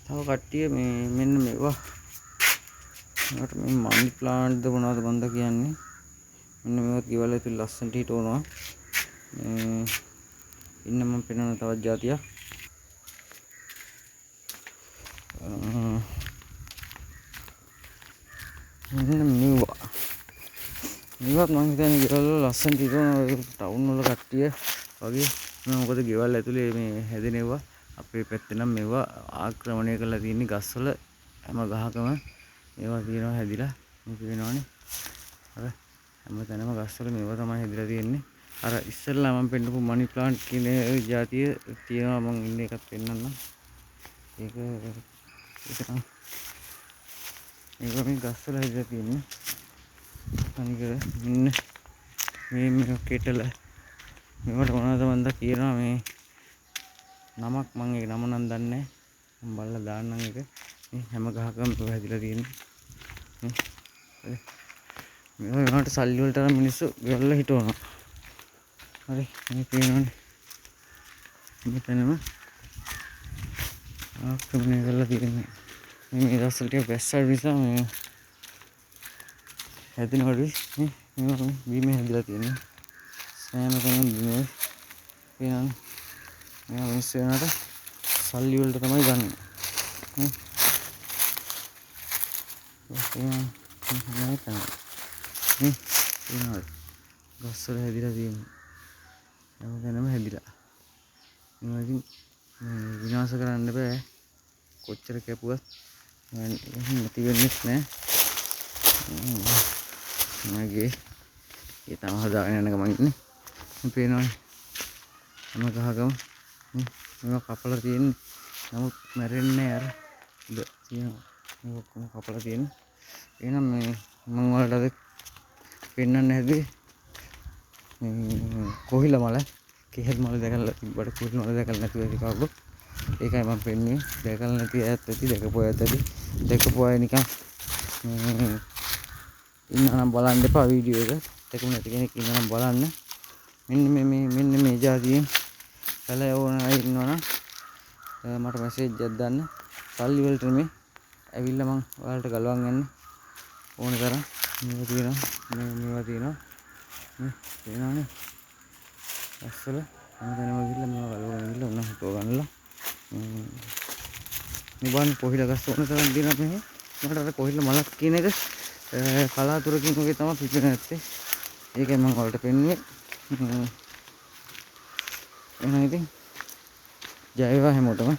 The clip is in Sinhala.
තව කට්ටිය මේ මෙන්න මේවා මට මේ මනි ප්ලාන්ට්ද මොනවද මන්ද කියන්නේ. මෙන්න මේවත් ගෙවල් ඇතුළේ ලස්සනට හිටවනවා. මේ ඉන්න මම පෙන්වන තවත් જાතියක්. මෙන්න මේවා. මේවත් මං හිතන්නේ ගෙවල් වල ලස්සනට හිටවනවා ටවුන් වල කට්ටිය වගේ. මේ මොකද ගෙවල් ඇතුලේ මේ හැදෙනවා. අපේ පැත්තේ නම් මේවා ආක්‍රමණය කරලා තියෙන්නේ ගස්වල හැම ගහකම මේවා තියෙනවා හැදිලා. මේ පේනවනේ අර හැම තැනම ගස්වල මේවා තමයි හැදිලා තියෙන්නේ. අර ඉස්සෙල්ලා මම පෙන්නපු මනි ප්ලාන්ට් කියන ජාතිය තියෙනවා. මං ඉන්න එකත් පෙන්නන්නම්. ඒක ඒක නම් මේක මේ ගස්වල හැදිලා තියෙන්නේ තනිකර. මෙන්න මේ මේ කෙටල මේවට මොනවද මන්ද කියනවා මේ නමක්. මං ඒක නම නම් දන්නේ නැහැ. මං බලලා දාන්නම් ඒක. මේ හැම ගහකම මේක හැදිලා තියෙන්නේ. මේ මේවා වෙනකොට සල්ලි වලට අරන් මිනිස්සු ගෙවල් හිටවනවා. හරි මේ පේනවනේ මෙතනම ආක්‍රමණය කරලා තියෙන්නේ. මේ දවස්වල ටික වැස්ස නිසා මේ හැදෙනවලු. මේ මේවා මේ බීමේ හැදිලා තියෙන්නේ. සෑම තැනම බීමේ පේනවනේ. මේවා මිනිස්සු වෙනකොට සල්ලි වලට තමයි ගන්න. මේ මේ තමයි මේ පේනවද ගස්වල හැදිලා තියෙන්නේ. හැම තැනම හැදිලා. මේවා ඉතින් විනාශ කරන්න බෑ. කොච්චර කැපුවත් නැති වෙන්නෙත් නෑ. මගේ ඒ තම හදාගෙන යන ගමන් ඉන්නේ. මේ පේනවනේ හැම ගහකම මේවා කපලා තියෙන්නේ. නමුත් මැරෙන්නේ නෑ. අර උඩ තියෙනවා මේ ඔක්කොම කපලා තියෙන්නේ. එහෙනම් මේ මං ඔයාලට අද පෙන්වන්න හැදුවේ මේ කොහිල මල, කෙහෙල් මල දැකලා තිබ්බට කොහිල මල දැකලා නැතුව ඇති කවුරුත්. ඒකයි මං පෙන්නුවේ. දැකලා නැති අයත් ඇති, දැකපු අයත් ඇති. දැකපු අය නිකන් මේ ඉන්නා නම් බලන්න එපා වීඩියෝ එක. දැකපු නැති කෙනෙක් ඉන්නා නම් බලන්න. මෙන්න මේ මේ මෙන්න මේ ජාතියෙන් පැල ඕන අය ඉන්නවා නම් මට මැසේජ් එකක් දාන්න. සල්ලි වලට නෙමෙයි. ඇවිල්ලා මං ඔයාලට ගලවන් යන්න ඕන තරම් මේවා තියෙනවා. මේ මේවා තියෙනවා. මේ පේනවනේ ගස්වල හැමතැනම ගිහිල්ලා මේවා ගලවගෙන ගිහිල්ලා ඔන්න හිතව ගන්නලා. මේ බලන්න කොහිල ගස් ඕන තරම් තියෙනවා මෙහෙ. මට අර කොහිල මලක් කියන එක කලාතුරකින් වගේ තමයි පිපෙන ඇත්තේ. ඒකයි මං ඔයාලට පෙන්නුවේ. එහෙනම් ඉතින් ජය වේවා හැමෝටම.